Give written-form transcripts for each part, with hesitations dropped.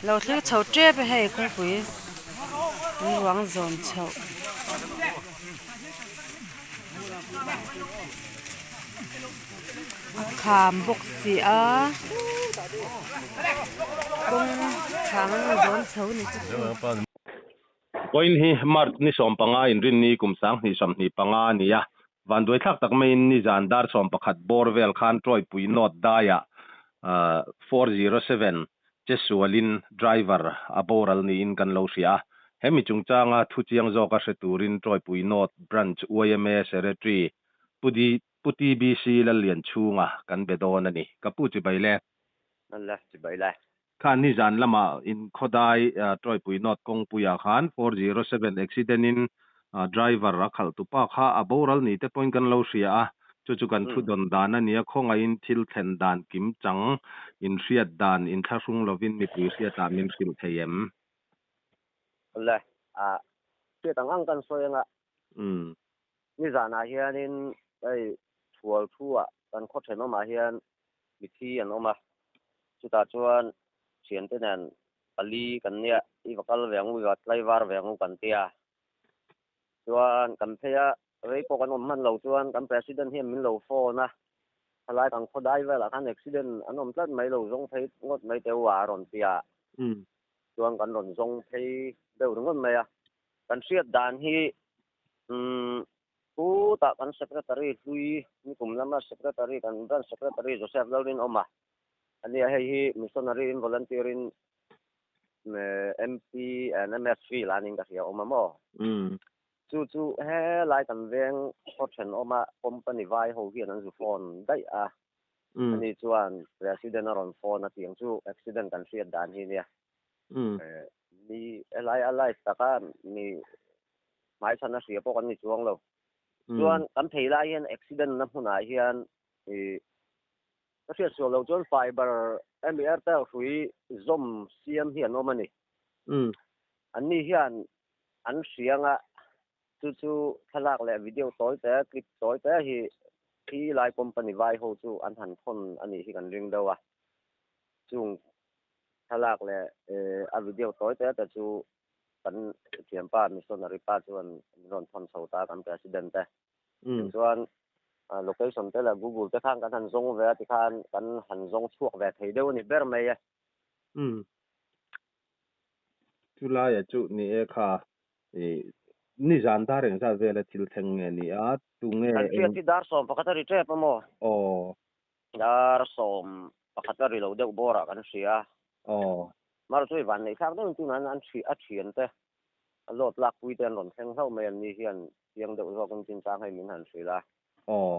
Lo thlir chho tep a hei kawngpui an ruang zawn chhoh. A kham bawk si a kawng kham an rawn zawn chho ni chu chu. Vawiin hi March ni 15 inrinni kum 2025 a ni a, vanduai thlak tak maiin nizan dar 11 bawr vel khan Tawipui North daiah 407 che sualin driver a boral niin kan lo hria a. Hemi chungchanga thu chiang zawka hre turin Tawipui North Branch yma Secretary Pu Pu TBC Lallianchhunga kan be dawn a ni. Ka pu chibai le. Lal chibai le. Kha nizan lama inkhawdai Tawipui North kawngpuiah khan 407 accident in driver a khalh tupa kha a boral ni te pawhin kan lo hria a, chu chu kan thudawn dan a nia, khawngaihin thil thlen dan kim chang inhriat dan inthlahrung lovin mipui hriatah min hrilh thei em? Le, a hriat ang ang kan sawi anga nizanah hianin hei thual thu-ah kan khaw thenawmah hian mithi an awm a, chutah chuan thiante nen pali kan nia, i va kal ve ang u, i va tlaivar ve ang u kan ti a. Chuan kan phei a, rei pawh kan awm hman lo chuan kan President hian min lo phone a, thalai kan khaw dai velah khan accident an awm tlat mai lo, zawng phei ngawt mai teh u a rawn ti a, chuan kan rawn zawng phei deuh ringawt mai a. Kan hriat dan hi umm Chutah kan Secretary hlui nikum lama Secretary kan Branch Secretary Joseph Lalrinawma a nia, hei hi Missionary in Volunteer in MP and MSV la niin ka hria awm a maw? Chu chu helai kan veng khaw thenawma company vai ho hian an zu phone daih a, ani chuan President a rawn phone a tiang chu accident kan hriat dan hi nia. Mi helai a live taka mi hmaichhan a hria pawh kan ni chuang lo. Chuan kan phei lai hian accident na hmunah hian ih ka hriat sual lo chuan fiber emi airtel hrui zawm siam hi an awm a ni. Anni hian an hriang a, chu chu thlalak leh video tawi te, clip tawi te hi khi lai company vai ho chu an han thawn a nih hi kan ring deuh a. Chung thlalak leh a video tawi te te chu kan thianpa missionary pa chuan min rawn thawn chho ta kan president te. Tichuan location te leh google te khan kan han zawng ve a tikhan kan han zawng chhuak ve thei deuh a ni ber mai e. Umm. Chu laia chu ni e kha i nizan dar engzat vela thil thleng nge ni a tunge Kan hriat hi dar 11 a ri tep a maw? Aw. Dar 11 a ri lo deuh bawrah kan hria. Aw. Mar chu i van neih thlak deuhin tunah an thi a thian te a lawt lak pui te an rawn thleng hlauh mai an ni hian chiang deuh zawkin chinchang hei min han hrilh a. Aw.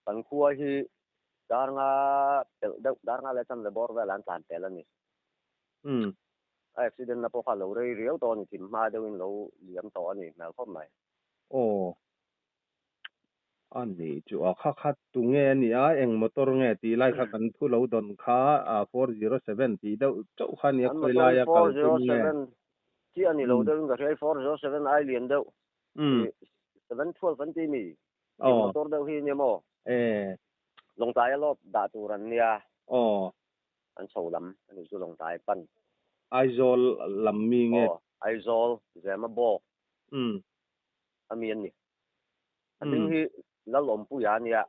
Kan khua hi dar nga pelh deuh dar nga leh chanve bawr velah an tlan pel a ni. Umm. A accident na pawh kha lo rei riau tawh a ni thim hma deuhin lo liam tawh a ni hmel khawp mai. Aw. A nih chu a kha kha tu nge a nih a, eng motor nge tih lai kha kan thu lo dawn kha 407 tih deuh chauh kha a nia An khawi motor hi laia kal tum nge. 407 chiah a ni lo deuhin ka hria i 407 ai lian deuh i 712 an ti mi eng motor deuh hi nia maw? Lawngtlai a lawp dah tur an nia. An chho lam a nih chu Lawngtlai pan. Aizawl lam mi nge? Aw Aizawl Zemabawk a mi an ni. A hming hi Lalawmpuia a nia.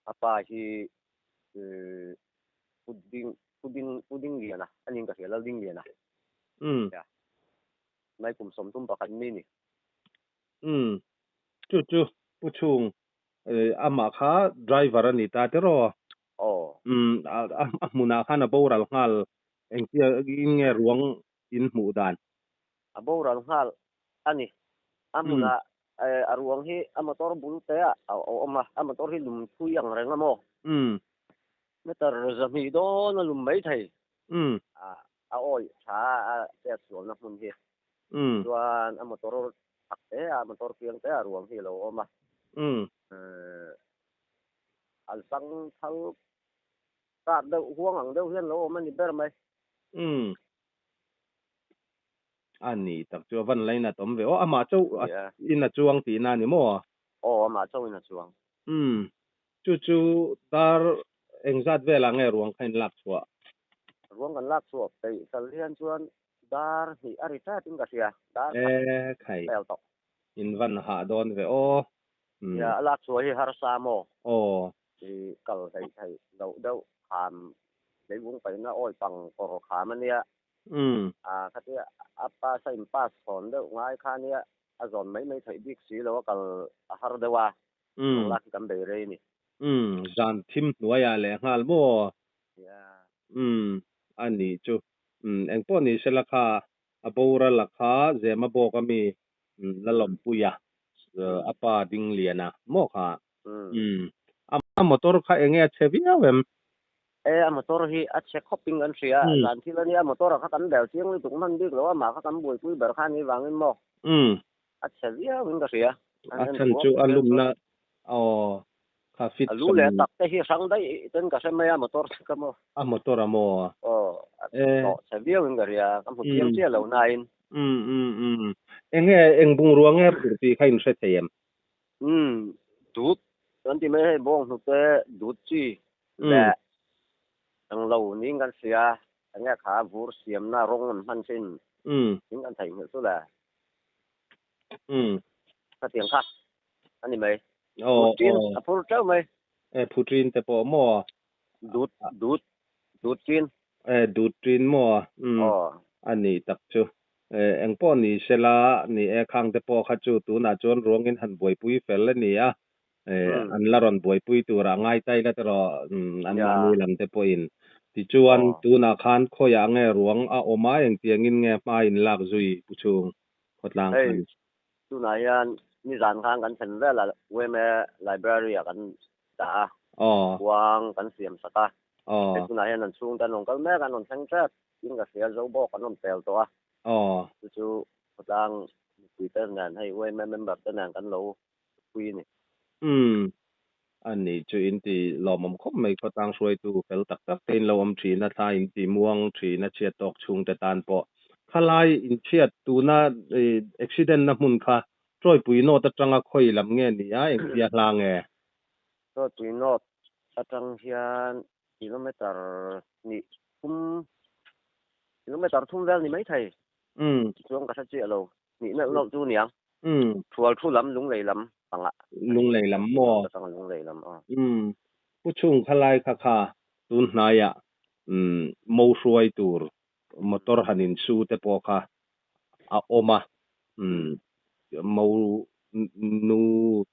A pa hi Pu Ding, Pu Ding, Pu Dingliana a niin ka hria, Laldingliana. Nia. Mai kum 31 mi ni. Chu chu Pu Chhung, amah kha driver a ni ta tiraw? Aw. A hmunah khan a boral nghal engtia in nge ruang in hmuh dan? A boral nghal a ni. A hmunah a ruang hi a motor bul te ah a awm a, a motor hi lum thui ang reng a maw? Meter 200 dawn a lum mai thei. A awih tha a chet sualna hmun hi. Chuan a motor chak te ah, motor kiang te ah ruang hi a lo awm a. A zang thal kar deuh huang ang deuh hian lo awm a ni ber mai. Umm. A ni tak chu a van lainat awm ve aw. Amah chauh in a chuang tihna a ni maw? Aw, amah chauh in a chuang. Umm. Chu chu dar engzat velah nge ruang kha in lak chhuah? Ruang kan lak chhuah peih fel hian chuan dar hnih a ri tlat in ka hria. Dar E khai. Pel tawh. In van hah dawn ve aw. Nia a lak chhuah hi harsa maw? Aw. I kal hleih theih loh deuh kham leivung paihna awi pang kawr kham a nia. A khatia a pass a in pass chhawn deuh ngai kha nia a zawn mai mai theih bik si lo a kal a har deuh a. Ruang lak hi kan bei rei a ni. Zan thim hnuaiah leh nghal maw? Nia. A nih chu. Engpawh ni sela kha a boral a kha Zema bawk a mi Lalawmpuia a pa Dingliana maw kha? A motor kha enge a chhe viau em? E, a motor hi a chhe khawp in kan hria. Zan thil a nia, motor a kha kan bel chiang lutuk hman bik lo a, mah kha kan buaipui ber kha a nih vangin maw? A chhe viau in ka hria. A chhan chu a lumna aw kha fit A lu leh a tak te hi hrang daih ten ka hre mai a motor chu ka maw. A motor a maw? Aw a tawh chhe viau in ka hria ka hmu chiang chiah lo nain. Um um um enge eng bungrua nge phur tih kha in hre thei em? Um dut kan ti mai hei bawng hnute dut chi leh englo niin kan hria enge kha vur siamna rawng an hman thin in kan theihnghilh chu le. Khatiang kha a ni mai. Phutrin a phur teuh mai. E phutrin te pawh maw? Dut dut dut trin. E dut trin maw? A nih tak chu. E engpawh ni sela ni e khang te pawh kha chu tunah chuan ruangin han buaipui fel a ni a. E an la rawn buaipui turah ngai tai la tawh an mahni lam te pawhin. Tichuan tunah khan khawiah nge ruang a awm a engtiangin nge hma in lak zui pu chhung khawtlang khan. Hei tunah hian nizan khan kan thlen vel a UMA library ah kan dah a, kuang kan siam sak a. Hei tunah hian an chhungte an rawn kal mek a, an rawn thleng tep in ka hria zo bawk an rawn pel tawh a. Chu chu khawtlang mipuite nen hei UMA member te nen kan lo pui a ni. Umm. A nih chu in ti lawmawm khawp mai khawtlang hruaitu fel tak tak te in lo awm thin a, thla in ti muang thin a chhiat tawk chhungte tan pawh. Khalai inchhiat tuna accident na hmun kha Tawipui North atanga khawi lam nge ni a, engtia hla nge? Tawipui North atang hian kilometer hnih thum, kilometer thum vel ni maithei. Chuan ka hre chiah lo, hnih meuh loh chu niang. Thual thu lam lunglei lam pangah. Lunglei lam maw? Ka chang lunglei lam aw. Pu chhung khalai kha kha tun hnaiah mo hruai tur motor han in su te pawh kha a awm a. Mo nu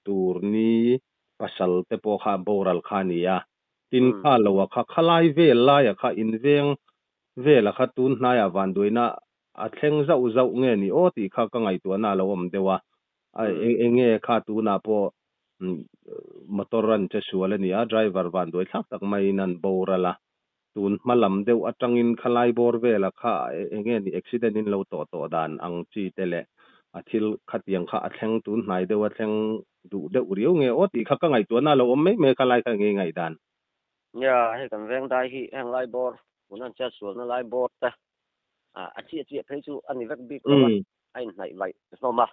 tur ni pasal te pawh kha boral kha a ni a. Tin kha lo a kha khalai vel laia kha inveng vela kha tun hnaiah vanduaina A thleng zauh zauh nge ni aw tih kha ka ngaihtuahna a lo awm deuh a. Eng nge kha tunah pawh motor an che sual a ni a, driver van duai thlak tak maiin an boral a. Tun hma lam deuh atangin khalai bawr vela kha eng nge ni accident in lo tawh tawh dan ang chi te leh a thil khatiang kha a thleng tun hnai deuh a thleng duh deuh riau nge aw tih kha ka ngaihtuahna a lo awm mai mai a khalai kha eng nge i ngaihdan? Nia, hei kan veng dai hi heng lai bawr, tuna an chet sualna lai bawr te a chiah chiah phei chu a ni vek bik lo a, a inhnaih vaih hlawm a.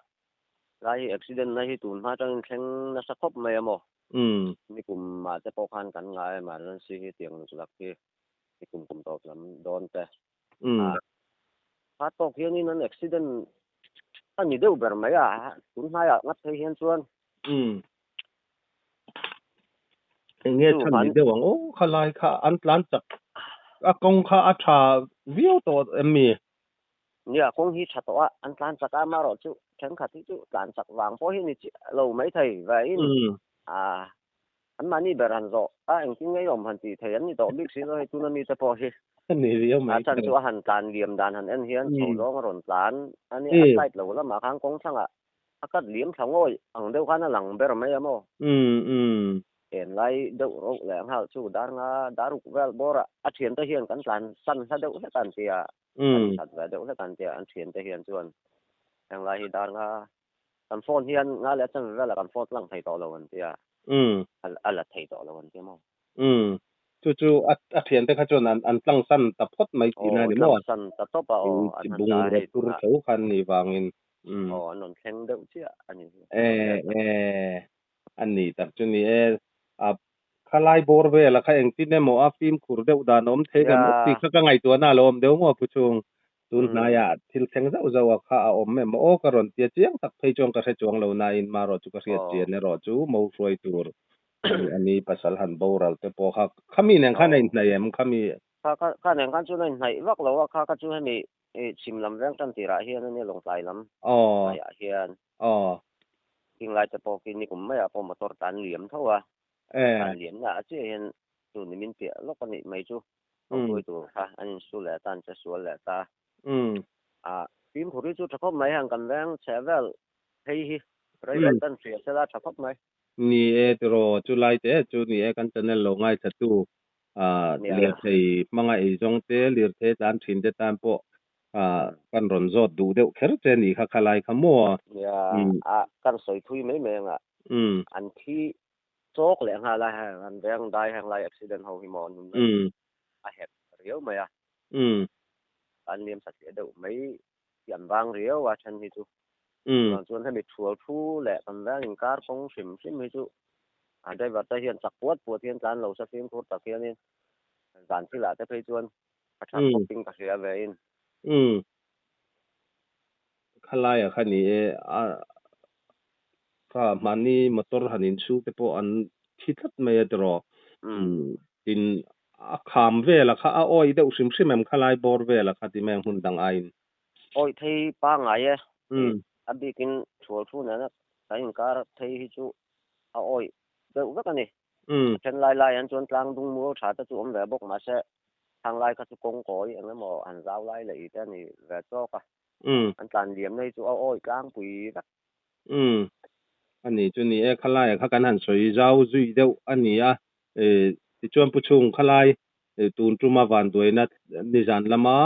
Lai hi accident na hi tun hma atangin thleng nasa khawp mai a maw? Nikum ah te pawh khan kan ngai emergency hi tiang luk lak hi nikum kum tawp lam dawn te. A tawk hianin an accident a ni deuh ber mai a, tun hnaiah ngat phei hian chuan. Eng nge chhan ni deuh ang aw khalai kha an tlan chak a kawng kha a tha viau tawh em mi? Nia kawng hi tha tawh a an tlan chak a amaherawh chu thenkhat hi chu tlan chak vang pawh hi ni chiah lo maithei vaiin a an mahni ber han zawh a engtin nge i awm han tih thei an ni tawh bik si lo hei tuna mite pawh hi a chan chu a han tlan liam dan han en hian chho zawng a rawn tlan a nia a side lo lamah khan kawng thlangah A kat liam thla ngawi ang deuh khan a lang ber mai a maw? En lai deuh rauh leh nghal chu dar nga dar ruk vel bawr ah a thiante hian kan tlan san hla deuh hlek an tia, kan hlat ve deuh hlek an tia an thiante hian chuan heng lai hi dar nga kan phone hian nga leh a chanve velah kan phone tlang thei tawh lo an tia, a la thei tawh lo an tia maw? Chu chu a thiante kha chuan an tlang san ta phawt mai tihna a ni maw? Aw tlang san ta tawp a aw an han ta hei tunah. Tho khan ni vangin. Aw an rawn thleng deuh chiah a ni. E e a ni tak chu ni e. A Khalai bawr vela kha engtin emaw a fimkhur deuh dan awm thei kan Ya. ti kha ka ngaihtuahna a lo awm deuh maw pu chung. Tun Mm. hnaiah thil thleng zauh zauh a kha a awm emaw aw ka rawn tia chiang tak phei chuan ka hre chuang lo nain marawh chu ka hriat Aw. chian erawh chu mo hruai tur ani pasal han boral te pawh kha khami nen khan a Aw. inhnaih em khami Kha kha kha nen khan chuan a inhnaih vak lo a kha kha chu hemi chhim lam veng tan tirah hian ania lawngtlai lam aw hnaiah hian aw khing lai te pawh khi nikum maiah pawh motor tlan liam tho a eh tlan liam na a chiah hian chu ni min piah lawk a nih mai chu mm hruai tur kha an insu leh ta an che sual leh ta mm a fimkhur hi chu tha khawp mai hang kan veng chhe vel phei hi driver tan hria sela tha khawp mai ni e tiro chu lai te chu ni e kan channel lo ngai tha tu a Nia. lirthei hmanga ei zawng te lirthei tlan thin te tan pawh a kan rawn zawt duh deuh kher che ni kha khalai kha maw Nia mm a kan sawi thui mai mai anga mm an thi chawk leh nghal a heng an veng dai heng lai accident ho hi maw nun mm a hep riau mai a mm an liam satliah deuh mai hi an vang riau a then hi chu mm chuan chuan hemi thual thu leh kan veng inkar kawng hrim hrim hi chu a driver te hian chak puat puat hian tlan lo sa fimkhur tak hianin zan thilah te phei chuan a that mm khawpin ka hria ve in mm khalai a kha ni e a kha mahni motor han in chu te pawh an thi tlat mai a tiro mm mm tin a kham vela kha a awi deuh hrim hrim em khalai bawr vela kha ti mai hmun dang aiin oi thei pa ngai e mm a bikin thual thu nena kan inkar thei hi chu a oi deuh vek ani mm a then lai lai an chuan tlang dung mual tha te chu awm ve bawk mahse thang lai kha chu kawng kawi eng emaw an zau lai leh i te ani ve chawk a mm an tlan liam nei chu a awi tlangpui vek mm ani chu ni e khalai kha kan han sawi zau zui deuh ani a e tichuan pu chung khalai e, tun tuma van duaina nizan lama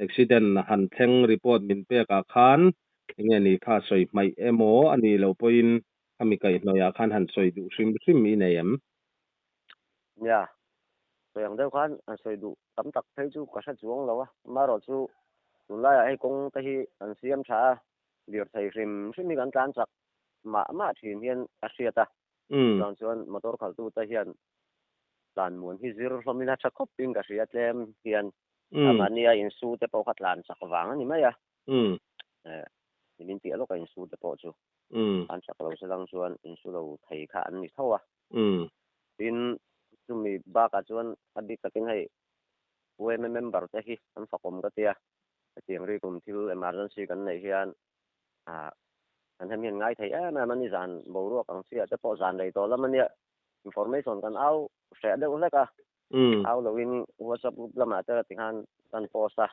accident han thleng report min pek ah khan enge ni kha sawi hmaih emaw ani lo pawhin khami kaihhnawih ah khan han sawi duh hrim hrim i nei em nia sawi ang deuh khan an sawi duh tam tak phei chu ka hre chuang lo a marawh chu tunlaiah hei kawng te hi an siam tha a lirthei hrim hrim hi kan tlan chak mah mah thin hian a hriat a mm chuan chuan motor khalh tu te hian tlan muan hi zir hlawmin a tha khawpin ka hria tlem hian mm amahnia insu te pawh kha tlan chak vang ani mai a mm eh min piah lawk a insu te pawh chu mm an chak lo selang chuan insu lo thei kha an ni tho a mm tin chumi bakah chuan a bik takin hei UMA member te hi an fakawm ka tia hetiang ri kum thil emergency kan nei hian a an hem hian ngai thei em em ani zan boruak ang chi ah te pawh zan rei tawh lam ania information kan au hreh deuh hlek a mm au loin WhatsApp group lamah te tikhan kan post a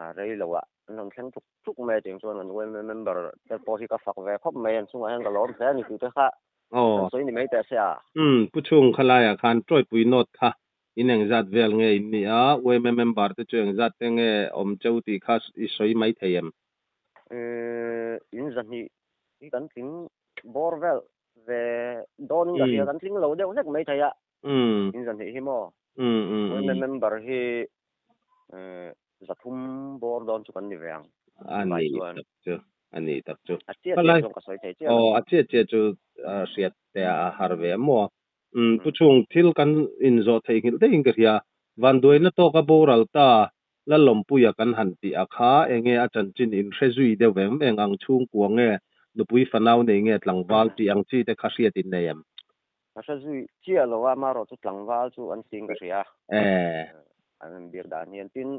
a rei lo ah an rawn thleng tuk tuk mai tiang chuan kan UMA member te pawh hi ka fak ve khawp mai an chungah hian ka lawm hle ani tih te kha aw kan sawi ni mai teh se a um pu chung khalai ah khan tawipui note kha in engzat vel nge in ni a UMA member te chu engzat te nge awm cheu tih kha i sawi mai thei em Eh, in zahnih hi kan tling bawr vel ve dawnin ka hria mm kan tling lo deuh hlek mai thei a mm in zahnih hi maw mm mm UMA mm member hi eh, zathum bawr dawn chu kan ni ve ang vai ani chuan tak chu ani tak chu a chiah chiah khalai chuan ka sawi thei chiah lo aw a chiah chiah chu hriat te a har ve maw um pu mm chung thil kan in zawh thei nghilh deuhin ka hria van duaina tawk a boral ta la lawmpuia kan han ti a kha enge a chanchin in hre zui deuh em eng ang chhung kua nge nupui fanau nei nge tlangval tih ang chi te kha hriat in nei em a hre zui chiah lo a marawh chu tlangval chu an sing ka hria eh an biak dan hian tin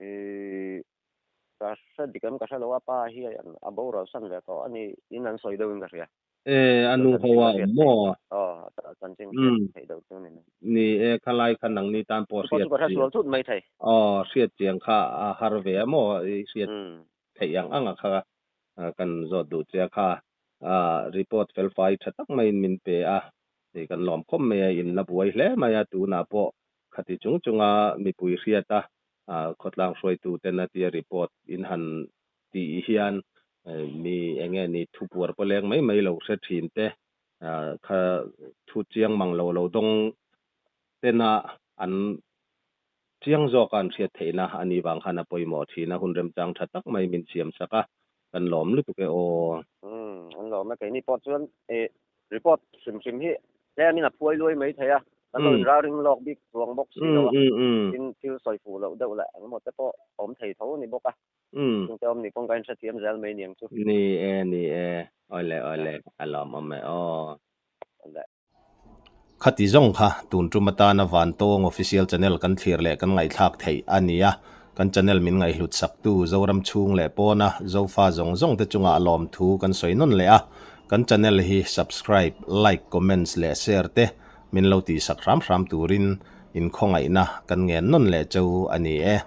eh, ka hre dik em ka hre lo a pa hi a boral san ve tawh ani in an sawi deuhin ka hria eh chu anu chanchin hoa ka hriat awm theih maw aw chanchin hriat um theih deuh chu ni mai ni e khalai kha nang ni tan pawh chu pawh hriat chu ka hre chi sual thut mai thei aw hriat chiang kha a har ve a maw i hriat um theih ang ang a kha kan zawt duh che kha a report fel fai tha tak mai in min pe a ni kan lawm khawp mai a in la buai hle mai a tunah pawh khati chung chunga mipui hriat a khawtlang hruaitu ten a tia report in han ti hian mi enge ni thu puar pawleng mai mai lo hre thin te kha thu chiang mang lo lo dawng tena an chiang zawk an hriat theihna ani wang khan a pawimawh thina hun remchang tha tak mai min siam saka kan lawm lutuk e aw um an lawm a keini pawh chuan eh report hrim hrim hi Tlemin a phuai luai mai thei a, kan lo inralring lawk bik chuang bawk si lo a, tin thil sawi fuh loh deuh leh engemaw te pawh awm thei tho a ni bawk a, chungte awm ni pawn ka inhrethiam zel mai niang chu. Ni e, ni e, awle awle, a lawmawm e aw. Awle. Khati zawng kha tun tum atana Vantawng Official Channel kan thlir leh kan ngaihthlak theih a ni a, kan channel min ngaihhlut saktu Zoram chhung leh pawna Zofa zawng zawng te chungah lawmthu kan sawi nawn leh a, kan channel hi subscribe, like, comments leh share te min lo tihsak hram hram turin inkhawngaihna kan ngen nawn leh cheu a ni e.